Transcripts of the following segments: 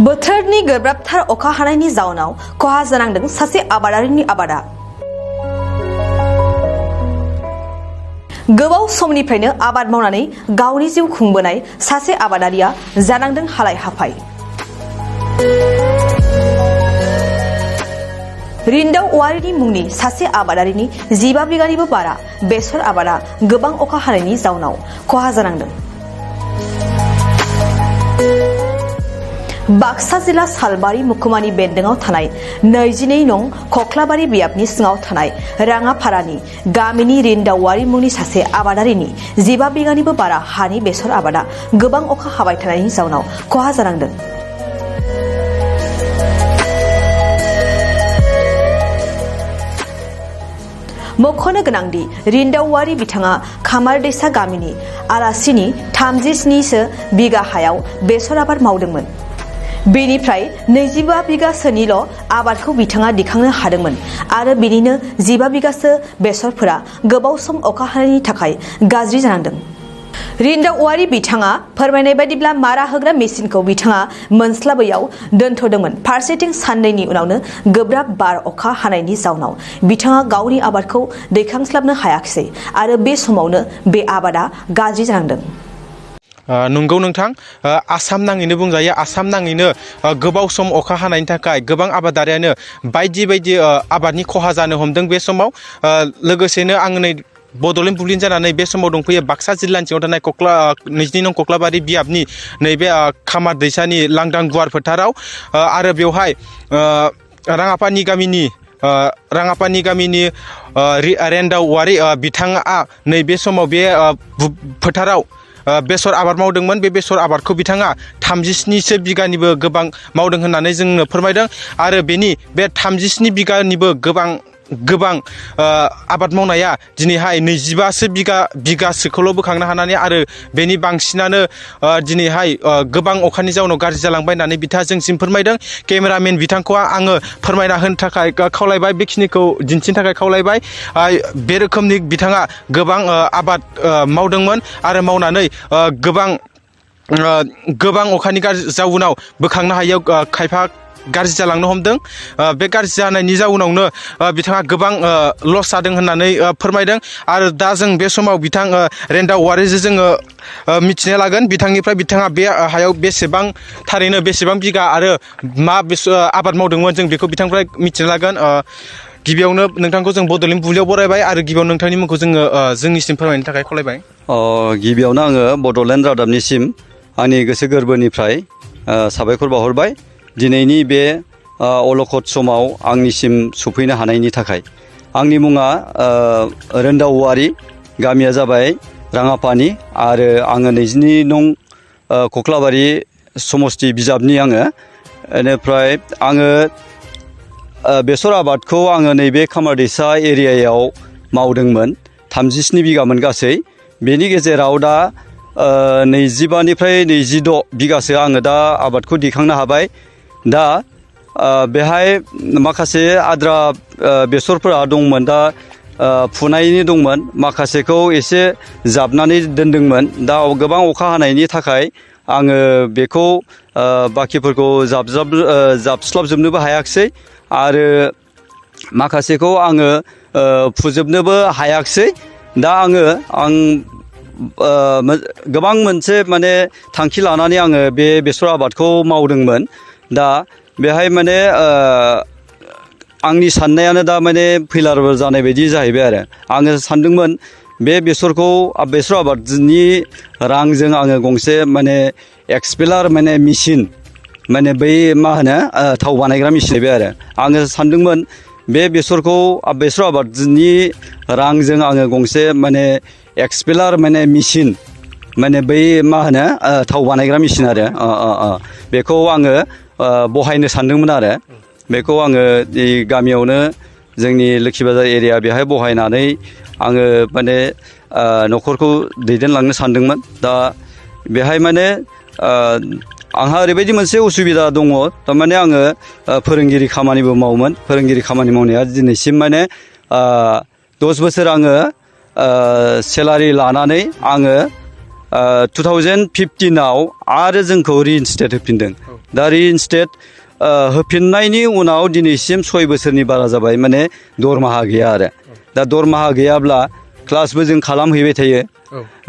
बोथोरनि गोब्राबथार अखा हानायनि जाउनाव खहा जानांदों सासे आबादारिनि आबादा। गोबाव समनिफ्रायनो आबाद मावनानै गावनि जिउ खुंबोनाय सासे आबादारिया जानांदों हालाय हाफाय। रिन्दाव औवारिनि मुंनि सासे आबादारिनि 15 बिगानिबो बारा बेसर आबादा गोबां अखा हानायनि जाउनाव खहा जानांदों। बाक्सा जिल्ला सालबारि मुखुमानि बेन्दोङाव थानाय 22 नं खख्लाबारि बियाबनि सिङाव थानाय राङाफारानि गामिनि रिन्दाव औवारि मुंनि सासे आबादारिनि 15 बिगानिबो बारा हानि बेसर आबादा गोबां अखा हाबाय थानायनि जाउनाव खहा जानांदों। मख'नो गोनांदि रिन्दाव औवारि बिथाङा खामारदैसा गामिनि आलासिनि 37 बिगा हायाव बेसर आबाद मावदोंमोन। बेनिफ्राय 25 बिगासोनिल' आबादखौ बिथाङा दिखांनो हादोंमोन आरो बिनिनो 15 बिगासो बेसरफोरा गोबाव सम अखा हानायनि थाखाय गाज्रि जानांदों। रिन्दाव औवारि बिथाङा फोरमायनाय बायदिब्ला मारा होग्रा मेसिनखौ बिथाङा मोनस्लाबैयाव दोनथ'दोंमोन। फारसेथिं साननैनि उनावनो गोब्राब बार अखा हानायनि जाउनाव बिथाङा गावनि आबादखौ दैखांस्लाबनो हायाखिसै आरो बे समावनो बे आबादा गाज्रि जानांदों। नंगौ नोंथां, आसाम नाङैनो बुंजायो। आसाम नाङैनो गोबाव सम अखा हानायनि थाखाय गोबां आबादारियानो बायदि बायदि आबादनि खहा जानो हमदों। बे समाव लोगोसेनो आङो नै बड'लेण्ड बुब्लिन जानानै बे समाव दंफैयो बाक्सा जिल्लानि सिङाव थानाय 22 नं खख्लाबारि बियाबनि नैबे खामार दैसानि लांदां गुवार फोथाराव आरो बेवहाय राङापानि गामिनि रिन्दाव औवारि बिथाङा नैबे समाव बे फोथाराव बेसर आबाद मावदोंमोन। बे बेसर आबादखौ बिथाङा 37 बिगानिबो गोबां मावदों होननानै जोंनो फोरमायदों आरो बेनि बे 37 बिगानिबो गोबां आबाद मावनाया दिनैहाय 25 बिगासोखौल' बोखांनो हानानै आरो बेनि बांसिनानो दिनैहाय गोबां अखानि जाउनाव गाज्रि जालांबाय होननानै बिथाङा जोंसिम फोरमायदों। केमेरामेन बिथांखौ आङो फोरमायना होनो थाखाय खावलायबाय, बेखिनिखौ दिन्थिनो थाखाय खावलायबाय। बे रोखोमनि बिथाङा गोबां आबाद मावदोंमोन आरो मावनानै गोबां अखानि जाउनाव बोखांनो हायैयाव खायफा गाज्रि जालांनो हमदों। बे गाज्रि जानायनि जाउनावनो बिथाङा गोबां लस जादों होननानै फोरमायदों आरो दा जों बे समाव बिथां रिन्दाव औवारिजों जोङो मिथिनो लागोन बिथांनिफ्राय बिथाङा बे हायाव थारैनो बेसेबां बिगा आरो मा आबाद मावदोंमोन जों बेखौ बिथांनिफ्राय मिथिनो लागोन। गिबियावनो नोंथांखौ जों बड'लेण्ड बुब्लियाव बरायबाय आरो गिबियावनो नोंथांनि मुंखौ जोङो जोंनिसिम फोरमायनो थाखाय खावलायबाय। गिबियावनो आङो बड'लेण्ड रादाबनिसिम आंनि गोसो गोरबोनिफ्राय साबायखर बावहरबाय दिनैनि बे अलखद समाव आंनिसिम सफैनो हानायनि थाखाय। आंनि मुङा रिन्दाव औवारि, गामिया जाबाय राङापानि आरो आङो 22 नं खख्लाबारि समस्ति बिजाबनि आङो। बेनिफ्राय आङो बेसर आबादखौ आङो नैबे खामारदैसा एरियायाव मावदोंमोन। 37 बिगामोन गासै। बेनि गेजेराव दा 25निफ्राय 26 बिगासो आङो दा आबादखौ दिखांनो हाबाय। दा बेहाय माखासे आद्रा बेसरफोरा दंमोन, दा फुनायनि दंमोन, माखासेखौ एसे जाबनानै दोनदोंमोन। दा गोबां अखा हानायनि थाखाय आङो बेखौ बाखिफोरखौ जाबस्लाबजोबनोबो हायाखिसै आरो माखासेखौ आङो फुजोबनोबो हायाखिसै। दा आं गोबां मोनसे माने थांखि लानानै आङो बे बेसर आबादखौ मावदोंमोन। दा बेहाय माने आंनि साननायानो दा माने फैलार जानाय बायदि जाहैबाय आरो आङो सानदोंमोन बे बेसर आबादनि रांजों आङो गंसे माने एक्सपेलार माने मेचिन, माने बै मा होनो थाव बानायग्रा मेचिन बे आरो आङो सानदोंमोन बे बेसर आबादनि रांजों आङो गंसे माने एक्सपेलार माने मेचिन, माने बै मा होनो थाव बानायग्रा मेचिन आरो बेखौ आङो बहायनो सानदोंमोन आरो बेखौ आङो गामियावनो जोंनि लोखि बाजार एरिया बेहाय बहायनानै आङो माने न'खरखौ दैदेनलांनो सानदोंमोन। दा बेहाय माने आंहा ओरैबायदि मोनसे उसुबिदा दङ, थारमाने आङो फोरोंगिरि खामानिबो मावोमोन। फोरोंगिरि खामानि मावनाया दिनैसिम माने 10 बोसोर आङो सेलारि लानानै आङो 2015आव आरो जोंखौ रिइनस्टेट होफिनदों। दा रिइनस्टेट होफिननायनि उनाव दिनैसिम 6 बोसोरनि बारा जाबाय माने दरमाहा गैया आरो दा दरमाहा गैयाब्ला क्लासबो जों खालामहैबाय थायो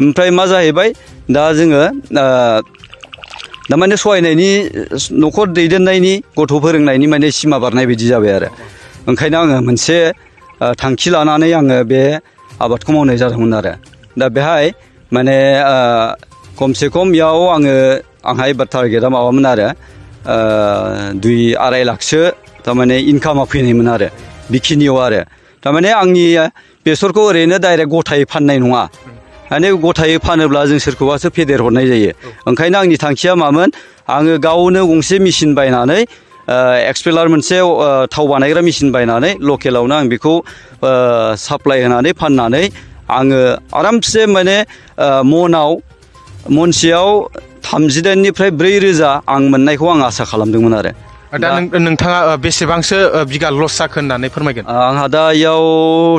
ओमफ्राय मा जाहैबाय दा जोङो दामाने सहायनायनि न'खर दैदेननायनि गथ' फोरोंनायनि माने सिमा बारनाय बायदि जाबाय आरो ओंखायनो आङो मोनसे थांखि लानानै आङो बे आबादखौ मावनाय जादोंमोन आरो दा बेहाय माने खमसे खम बेयाव आंहा एबार टारगेटआ माबामोन आरो 2-2.5 लाखसो थारमाने इनकामा फैनायमोन आरो बेखिनियाव आरो थारमाने आंनि बेसरखौ ओरैनो डाइरेक्ट गथायै फाननाय नङा माने गथायै फानोब्ला जों सोरखौबासो फेदेरहरनाय जायो ओंखायनो आंनि थांखिया मामोन आङो गावनो गंसे मेसिन बायनानै एक्सपेलार मोनसे थाव बानायग्रा मेसिन बायनानै लकेलावनो आं बेखौ साप्लाय होनानै फाननानै आङो आरामसे माने मनसेयाव 38निफ्राय 4,000 आं मोननायखौ आं आसा खालामदोंमोन आरो दा नोंथाङा बेसेबांसो बिगा लस जाखो होननानै फोरमायगोन आंहा दा इयाव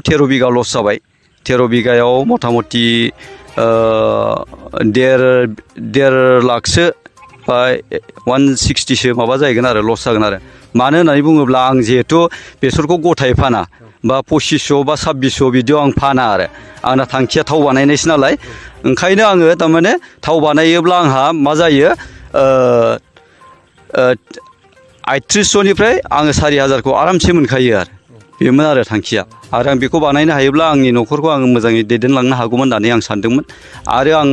13 बिगा लस जाबाय 13 बिगायाव मथा मथि 1.5 लाखसो बा 160सो माबा जाहैगोन आरो लस जागोन आरो मानो होननानै बुङोब्ला आं जिहेथु बेसरखौ गथायै फाना बा 2500 बा 2600 बिदियाव आं फाना आरो आंना थांखिया थाव बानायनायसो नालाय ओंखायनो आङो थारमाने थाव बानायोब्ला आंहा मा जायो 3800निफ्राय आङो 4,000खौ आरामसे मोनखायो आरो बेमोन आरो थांखिया आरो आं बेखौ बानायनो हायोब्ला आंनि न'खरखौ आङो मोजाङै दैदेनलांनो हागौमोन होननानै आं सानदोंमोन आरो आं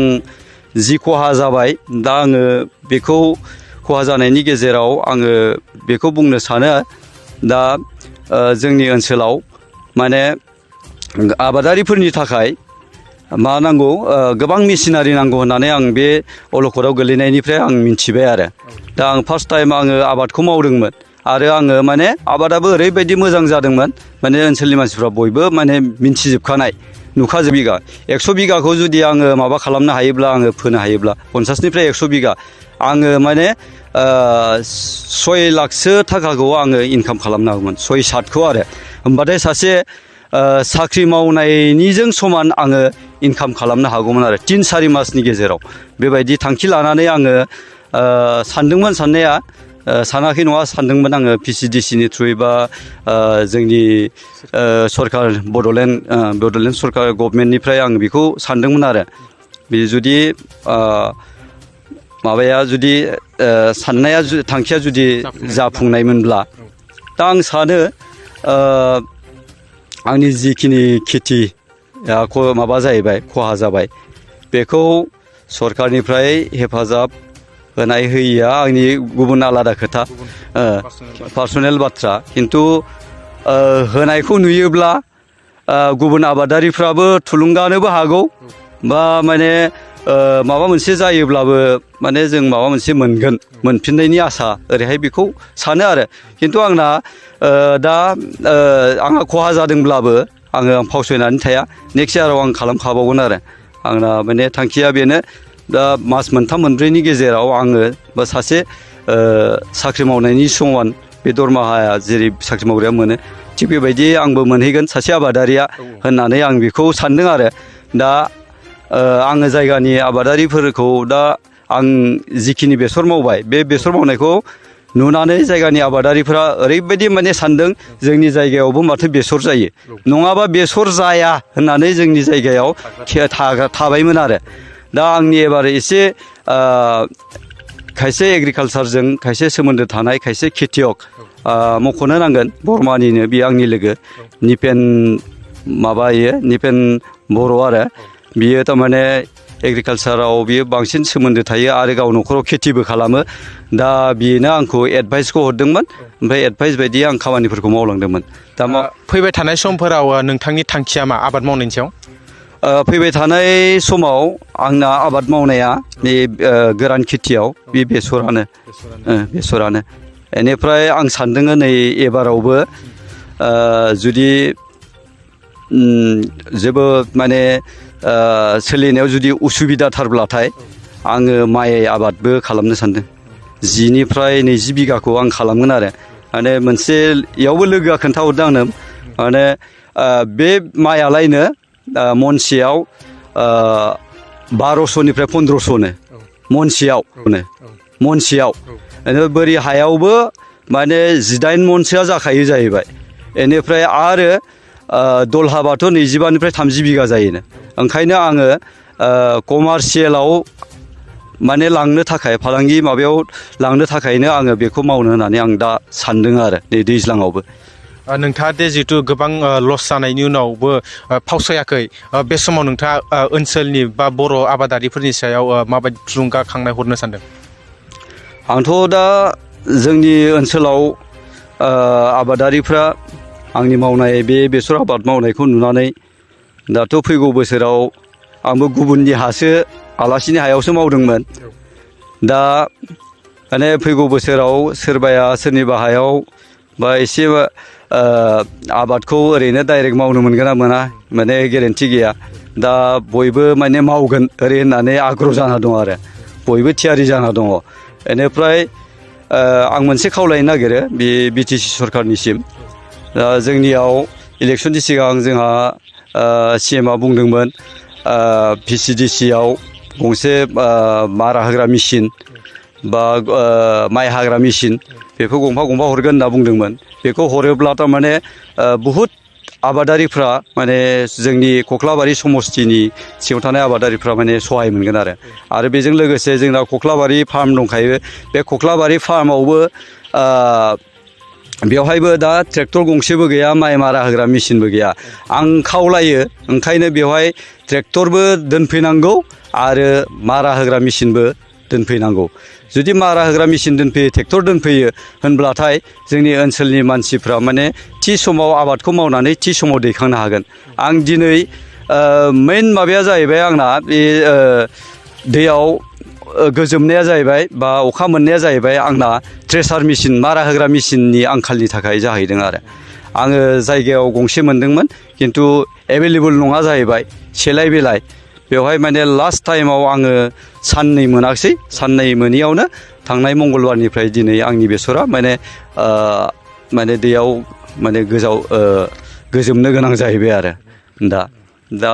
जि खहा जाबाय दा आङो बेखौ खहा जानायनि गेजेराव आङो बेखौ बुंनो सानो दा जोंनि ओनसोलाव माने आबादारिफोरनि थाखाय मा नांगौ गोबां मेसिनारि नांगौ होननानै आं बे अलखदाव गोलैनायनिफ्राय आं मिन्थिबाय आरो दा आं फार्स्ट टाइम आङो आबादखौ मावदोंमोन आरो आङो माने आबादाबो ओरैबायदि मोजां जादोंमोन माने ओनसोलनि मानसिफ्रा बयबो माने मिन्थिजोबखानाय नुखाजोब बिगा 100 बिगाखौ जुदि आङो माबा खालामनो हायोब्ला आङो फोनो हायोब्ला 50निफ्राय 100 बिगा आङो माने 6 लाखसो थाखाखौ आङो इनकाम खालामनो हागौमोन 6-7खौ आरो होमबाथाय सासे साख्रि मावनायनिजों समान आङो इनकाम खालामनो हागौमोन आरो 3-4 मासनि गेजेराव बेबायदि थांखि लानानै आङो सानदोंमोन साननाया सानाखै नङा सानदोंमोन आङो PCDCनि थ्रुयै बा जोंनि सरकार बड'लेण्ड सरकार गभर्नमेन्टनिफ्राय आं बेखौ सानदोंमोन आरो बे जुदि माबाया जुदि साननाया थांखिया जुदि जाफुंनायमोनब्ला दा आं सानो आंनि जिखिनि खेथि माबा जाहैबाय खहा जाबाय बेखौ सरकारनिफ्राय हेफाजाब होनाय होयिया आंनि गुबुन आलादा खोथा पार्सनेल बाथ्रा खिन्थु होनायखौ नुयोब्ला गुबुन आबादारिफ्राबो थुलुंगानोबो हागौ बा माने माबा मोनसे जायोब्लाबो माने जों माबा मोनसे मोनफिननायनि आसा ओरैहाय बेखौ सानो आरो खिन्थु आंना दा आंहा खहा जादोंब्लाबो आं फावसायनानै थाया नेक्स्ट इयाराव आं खालामखाबावगोन आरो आंना माने थांखिया बेनो दा मास 3-4नि गेजेराव आङो बा सासे साख्रि मावनायनि समान बे दरमाहाया जेरै साख्रि मावग्राया मोनो थिग बेबायदि आंबो मोनहैगोन सासे आबादारिया होननानै आं बेखौ सानदों आरो दा आङो जायगानि आबादारिफोरखौ दा आं जिखिनि बेसर मावबाय बे बेसर मावनायखौ नुनानै जायगानि आबादारिफोरा ओरैबायदि माने सानदों जोंनि जायगायावबो माथो बेसर जायो नङाबा बेसर जाया होननानै जोंनि जायगायाव थाबायमोन आरो दा आंनि एबार एसे खायसे एग्रिकालसारजों खायसे सोमोन्दो थानाय खायसे खेथियक मख'नो नांगोन बरमानिनो बियो आंनि लोगो निपेन बर' आरो बियो थारमाने एग्रिकालसाराव बियो बांसिन सोमोन्दो थायो आरो गाव न'खराव खेथिबो खालामो दा बेनो आंखौ एडभाइसखौ हरदोंमोन ओमफ्राय एडभाइस बायदि आं खामानिफोरखौ मावलांदोंमोन दा फैबाय थानाय समफोराव नोंथांनि थांखिया मा आबाद मावनायनि सायाव फैबाय थानाय समाव आंना आबाद मावनाया बे गोरान खेथियाव बे बेसरानो बेनिफ्राय आं सानदों नै एबारावबो जुदि जेबो माने सोलिनायाव जुदि उसुबिदाथारब्लाथाय आङो माइ आबादबो खालामनो सानदों 10निफ्राय 20 बिगाखौ आं खालामगोन आरो माने मोनसे इयावबो लोगोआ खोन्थाहरदों आंनो माने बे माइआलायनो मनसेयाव 1200निफ्राय 1500नो मनसेयाव बोरि हायावबो माने 18 मनसोआ जाखायो जाहैबाय बेनिफ्राय आरो दलहाबाथ' 25निफ्राय 30 बिगा जायोनो ओंखायनो आङो कमार्शियेलाव माने लांनो थाखाय फालांगि माबायाव लांनो थाखायनो आङो बेखौ मावनो होननानै आं दा सानदों आरो नै दैज्लाङावबो नोंथाङा दे जिहेतु गोबां लस जानायनि उनावबो फावसायाखै बे समाव नोंथाङा ओनसोलनि बा बर' आबादारिफोरनि सायाव माबायदि थुलुंगाखांनाय हरनो सानदों? आंथ' दा जोंनि ओनसोलाव आबादारिफ्रा आंनि मावनाय बे बेसर आबाद मावनायखौ नुनानै दाथ' फैगौ बोसोराव आंबो गुबुननि हासो आलासिनि हायावसो मावदोंमोन दा माने फैगौ बोसोराव सोरबाया सोरनिबा हायाव बा एसे आबादखौ ओरैनो डाइरेक्ट मावनो मोनगोन ना मोना माने गेरेन्टि गैया दा बयबो माने मावगोन ओरै होननानै आग्रह जाना दं आरो बयबो थियारि जाना दङ बेनिफ्राय आं मोनसे खावलायनो नागिरो बे बिटिसि सरखारनिसिम जोंनियाव इलेक्सननि सिगां जोंहा CMआ बुंदोंमोन VCDCआव गंसे मारा होग्रा मेचिन बा माइ हाग्रा मेचिन बेखौ गंफा गंफा हरगोन होनना बुंदोंमोन बेखौ हरोब्ला थारमाने बहुद आबादारिफ्रा माने जोंनि कख्लाबारि समस्तिनि सिङाव थानाय आबादारिफ्रा माने सहाय मोनगोन आरो बेजों लोगोसे जोंना कख्लाबारि फार्म दंखायो बे कख्लाबारि फार्मावबो बेवहायबो दा ट्रेक्टर गंसेबो गैया माइ मारा होग्रा मेचिनबो गैया आं खावलायो ओंखायनो बेवहाय ट्रेक्टरबो दोनफैनांगौ आरो मारा होग्रा मेचिनबो दोनफैनांगौ जुदि मारा होग्रा मेचिन दोनफैयो ट्रेक्टर दोनफैयो होनब्लाथाय जोंनि ओनसोलनि मानसिफ्रा माने थि समाव आबादखौ मावनानै थि समाव दैखांनो हागोन आं दिनै मेइन माबाया जाहैबाय आंना बे दैयाव गोजोमनाया जाहैबाय बा अखा मोननाया जाहैबाय आंना थ्रेसार मेचिन मारा होग्रा मेचिननि आंखालनि थाखाय जाहैदों आरो आङो जायगायाव गंसे मोनदोंमोन खिन्थु एभेलेबल नङा जाहैबाय सेलाय बेलाय बेवहाय माने लास्ट टाइमाव आङो साननै मोनाखिसै साननै मोनैयावनो थांनाय मंगलबारनिफ्राय दिनै आंनि बेसरा माने दैयाव माने गोजोमनो गोनां जाहैबाय आरो दा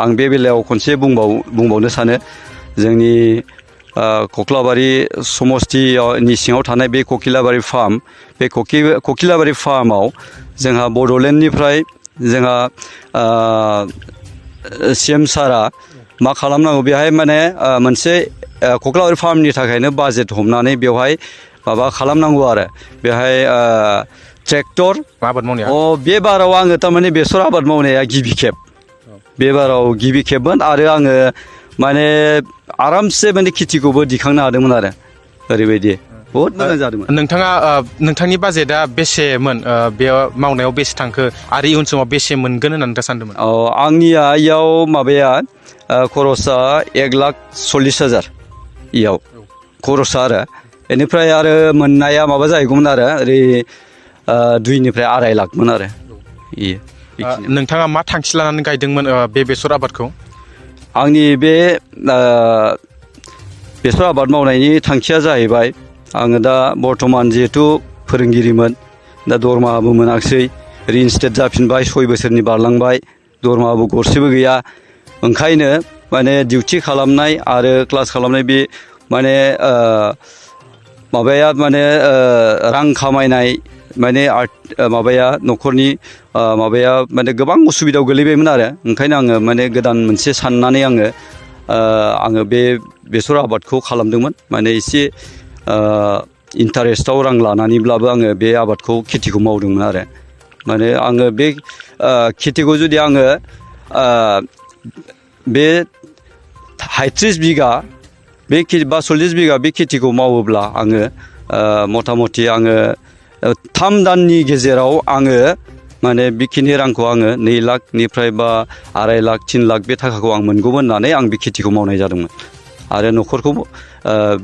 आं बे बेलायाव खनसे बुंबावनो सानो जोंनि कख्लाबारि समस्तिनि सिङाव थानाय बे ककिलाबारि फार्म बे ककिलाबारि फार्माव जोंहा बड'लेण्डनिफ्राय जोंहा CM सारा मा खालामनांगौ बेहाय माने मोनसे कख्लाबारि फार्मनि थाखायनो बाजेट हमनानै बेवहाय माबा खालामनांगौ आरो बेहाय ट्रेक्टर आबाद मावनाया बे बाराव आङो थारमाने बेसर आबाद मावनाया गिबि खेब बे बाराव गिबि खेबमोन आरो आङो माने आरामसे माने खेथिखौबो दिखांनो हादोंमोन आरो ओरैबायदि बहुद मोजां जादोंमोन नोंथांनि बाजेटआ बेसेमोन बेयाव मावनायाव बेसे थांखो आरो इयुन समाव बेसे मोनगोन होननानै नोंथाङा सानदोंमोन? आंनिया इयाव माबाया खरसा 1,40,000 इयाव खरसा आरो बेनिफ्राय आरो मोननाया माबा जाहैगौमोन आरो ओरै 2निफ्राय 2.5 लाखमोन आरो नोंथाङा मा थांखि लानानै गायदोंमोन बे बेसर आबादखौ? आंनि बे बेसर आबाद मावनायनि थांखिया जाहैबाय आङो दा बर्थमान जिहेथु फोरोंगिरिमोन दा दरमाहाबो मोनाखिसै रिइनस्टेट जाफिनबाय 6 बोसोरनि बारलांबाय दरमाहाबो गरसेबो गैया ओंखायनो माने डिउटि खालामनाय आरो क्लास खालामनाय बे माने माबाया माने रां खामायनाय माने माबाया न'खरनि माबाया माने गोबां उसुबिदायाव गोलैबायमोन आरो ओंखायनो आङो माने गोदान मोनसे साननानै आङो बे बेसर आबादखौ खालामदोंमोन माने एसे इन्टारेस्टआव रां लानानैब्लाबो आङो बे आबादखौ खेथिखौ मावदोंमोन आरो माने आङो बे खेथिखौ जुदि आङो बे 30 बिगा बे बा 40 बिगा बे खेथिखौ मावोब्ला आङो मथा मथि आङो 3 दाननि गेजेराव आङो माने बेखिनि रांखौ आङो 2 लाखनिफ्राय बा 2.5 लाख 3 लाख बे थाखाखौ आं मोनगौमोन होननानै आं बे खेथिखौ मावनाय जादोंमोन आरो न'खरखौ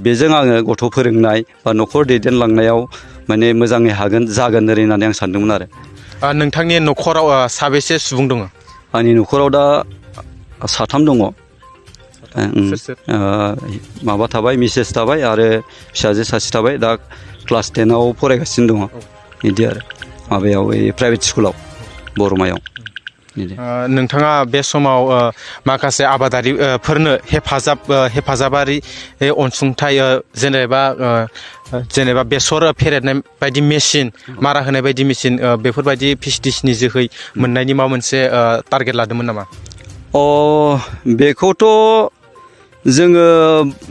बेजों आङो गथ' फोरोंनाय बा न'खर दैदेनलांनायाव माने मोजाङै जागोन ओरै होननानै आं सानदोंमोन आरो नोंथांनि न'खराव साबेसे सुबुं दङ? आंनि न'खराव दा 3 दङ माबा थाबाय मिसेस थाबाय आरो फिसाजो सासे थाबाय दा क्लास 10आव फरायगासिनो दङ बिदि आरो माबायाव प्राइभेट स्कुलाव बरमायाव नोंथाङा बे समाव माखासे आबादारिफोरनो हेफाजाबारि अनसुंथाइ जेनेबा बेसर फेरेदनाय बायदि मेसिन मारा होनाय बायदि मेसिन बेफोरबायदि फिसिलिटिसनि जोहै मोननायनि माबा मोनसे टारगेट लादोंमोन नामा? बेखौथ' जोङो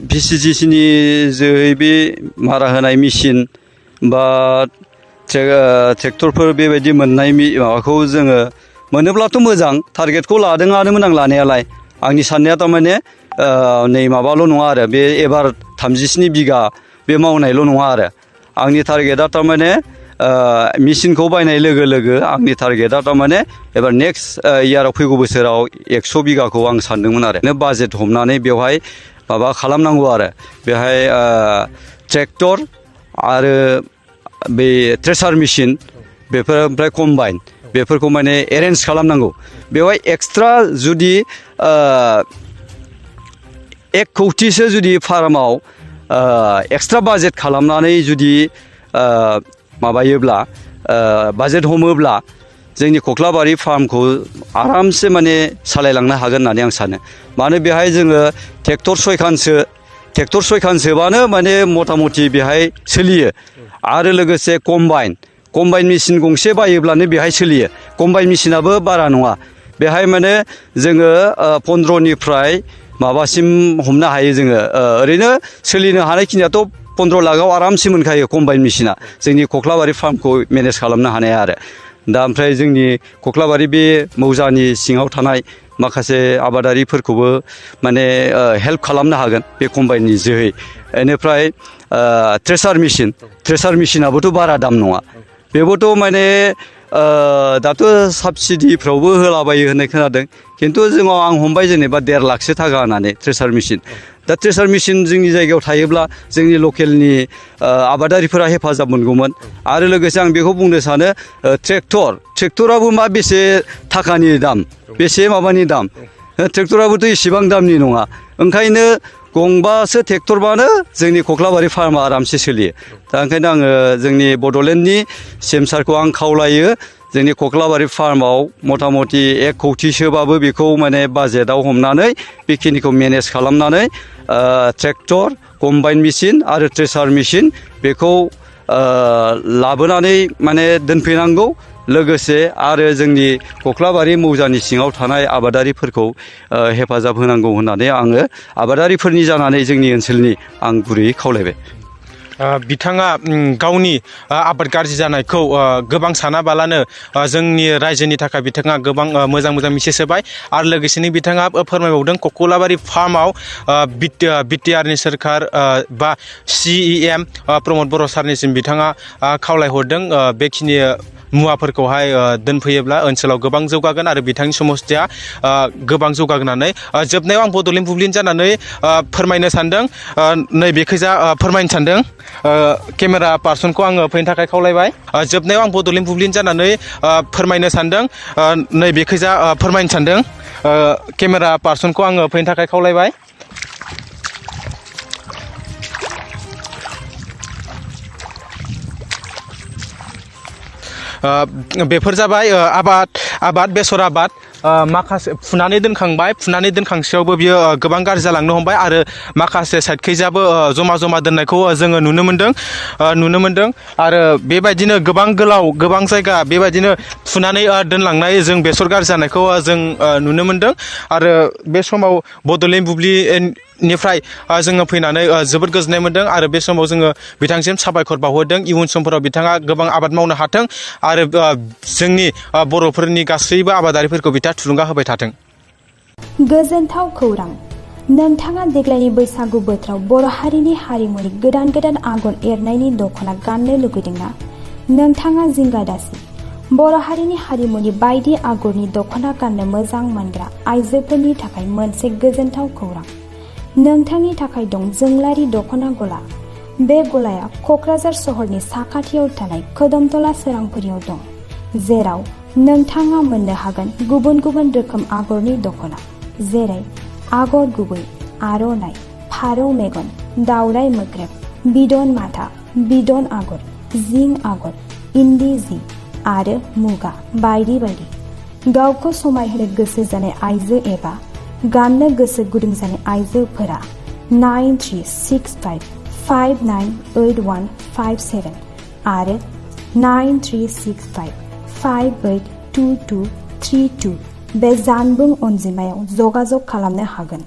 फिसिलिटिसनि जोहै बे मारा होनाय मेसिन बा ट्रेक्टरफोर बेबायदि मोननाय माबाखौ जोङो मोनोब्लाथ' मोजां टारगेटखौ लादोंआनोमोन आं लानायालाय आंनि साननाया थारमाने नै माबाल' नङा आरो बे एबार 37 बिगा बे मावनायल' नङा आरो आंनि टारगेटआ थारमाने मेसिनखौ बायनाय लोगो लोगो आंनि टारगेटआ थारमाने एबार नेक्स्ट इयाराव फैगौ बोसोराव 100 बिगाखौ आं सानदोंमोन आरो बाजेट हमनानै बेवहाय माबा खालामनांगौ आरो बेहाय ट्रेक्टर आरो बे थ्रेसार मेसिन बेफोर ओमफ्राय कम्बाइन बेफोरखौ माने एरेन्ज खालामनांगौ बेवहाय एक्सट्रा जुदि 1 कौटिसो जुदि फार्माव एक्सट्रा बाजेट खालामनानै जुदि माबायोब्ला बाजेट हमोब्ला जोंनि कख्लाबारि फार्मखौ आरामसे माने सालायलांनो हागोन होननानै आं सानो मानो बेहाय जोङो ट्रेक्टर 6 खानसोबानो माने मथा मथि बेहाय सोलियो आरो लोगोसे कम्बाइन मेसिन गंसे बायोब्लानो बेहाय सोलियो कम्बाइन मेसिनाबो बारा नङा बेहाय माने जोङो 15निफ्राय माबासिम हमनो हायो जोङो ओरैनो सोलिनो हानायखिनियाथ' 15 लाखआव आरामसे मोनखायो कम्बाइन मेसिना जोंनि कख्लाबारि फार्मखौ मेनेज खालामनो हानाया आरो दा ओमफ्राय जोंनि कख्लाबारि बे मौजानि सिङाव थानाय माखासे आबादारिफोरखौबो माने हेल्प खालामनो हागोन बे कम्बाइननि जोहै बेनिफ्राय थ्रेसार मेसिनाबोथ' बारा दाम नङा बेबोथ' माने दाथ' साबसिडिफ्रावबो होलाबायो होननाय खोनादों खिन्थु जोंनाव आं हमबाय जेनेबा 1.5 लाखसो थाखा होननानै थ्रेसार मेसिन दा थ्रेसार मेसिन जोंनि जायगायाव थायोब्ला जोंनि लकेलनि आबादारिफोरा हेफाजाब मोनगौमोन आरो लोगोसे आं बेखौ बुंनो सानो ट्रेक्टराबो मा बेसे थाखानि दाम बेसे माबानि दाम ट्रेक्टराबोथ' इसेबां दामनि नङा ओंखायनो गंबासो ट्रेक्टरबानो जोंनि कख्लाबारि फार्मा आरामसे सोलियो दा ओंखायनो आङो जोंनि बड'लेण्डनि CM सारखौ आं खावलायो जोंनि कख्लाबारि फार्माव मथा मथि 1 कौटिसोबाबो बेखौ माने बाजेटआव हमनानै बेखिनिखौ मेनेज खालामनानै ट्रेक्टर कम्बाइन मेसिन आरो थ्रेसार मेसिन बेखौ लाबोनानै माने दोनफैनांगौ लोगोसे आरो जोंनि कख्लाबारि मौजानि सिङाव थानाय आबादारिफोरखौ हेफाजाब होनांगौ होननानै आङो आबादारिफोरनि जानानै जोंनि ओनसोलनि आं गुरैयै खावलायबाय बिथाङा गावनि आबाद गाज्रि जानायखौ गोबां सानाबालानो जोंनि रायजोनि थाखाय बिथाङा गोबां मोजां मेसेज होबाय आरो लोगोसेनो बिथाङा फोरमायबावदों कख्लाबारि फार्माव बिटिआरनि सोरखार बा CEM प्रमद बर' सारनिसिम बिथाङा खावलायहरदों बेखिनि मुवाफोरखौहाय दोनफैयोब्ला ओनसोलाव गोबां जौगागोन आरो बिथांनि समस्थिया गोबां जौगागोन होननानै जोबनायाव आं बड'लेण्ड बुब्लिन जानानै फोरमायनो सानदों नैबेखैजा फोरमायनो सानदों केमेरा पार्सनखौ आङो फैनो थाखाय खावलायबाय जोबनायाव आं बड'लेण्ड बुब्लिन जानानै फोरमायनो सानदों नैबेखैजा फोरमायनो सानदों केमेरा पार्सनखौ आङो फैनो थाखाय खावलायबाय बेफोर जाबाय आबाद बेसर आबाद माखासे फुनानै दोनखांसेयावबो बियो गोबां गाज्रि जालांनो हमबाय आरो माखासे साइडखैजाबो जमा दोननायखौ जोङो नुनो मोनदों आरो बेबायदिनो गोबां जायगा बेबायदिनो फुनानै दोनलांनाय जों बेसर गाज्रि जानायखौ जों नुनो मोनदों आरो बे समाव बड'लेण्ड बुब्लिनिफ्राय जोङो फैनानै जोबोद गोजोननाय मोनदों आरो बे समाव जोङो बिथांसिम साबायखर बावहरदों इयुन समफोराव बिथाङा गोबां आबाद मावनो हाथों आरो जोंनि बर'फोरनि गासैबो आबादारिफोरखौ बिथाङा थुलुंगा होबाय थाथों। गोजोनथाव खौरां नोंथाङा देग्लायनि बैसागु बोथोराव बर' हारिनि हारिमुनि गोदान आगर एरनायनि दख'ना गाननो लुगैदोंना नोंथाङा जिंगा दासि बर' हारिनि हारिमुनि बायदि आगरनि दख'ना गाननो मोजां मोनग्रा आइजोफोरनि थाखाय मोनसे गोजोनथाव खौरां नोंथांनि थाखाय दं जोंलारि दख'ना गला बे गलाया क'क्राझार सहरनि साखाथियाव थानाय खोदोमतला सोरांफुरियाव दं जेराव नोंथाङा मोननो हागोन गुबुन रोखोम आगरनि दख'ना जेरै आगर गुबै आर'नाइ फारौ मेगन दावराइ मोख्रेब बिदन माथा बिदन आगर जिं आगर इन्दि जि आरो मुगा बायदि गावखौ समायहोनो गोसो जानाय आइजो एबा गाननो गोसो गुदुं जानाय आइजोफोरा 9365598157 आरो 9365582232 बे जानबुं अनजिमायाव जगाजग खालामनो हागोन।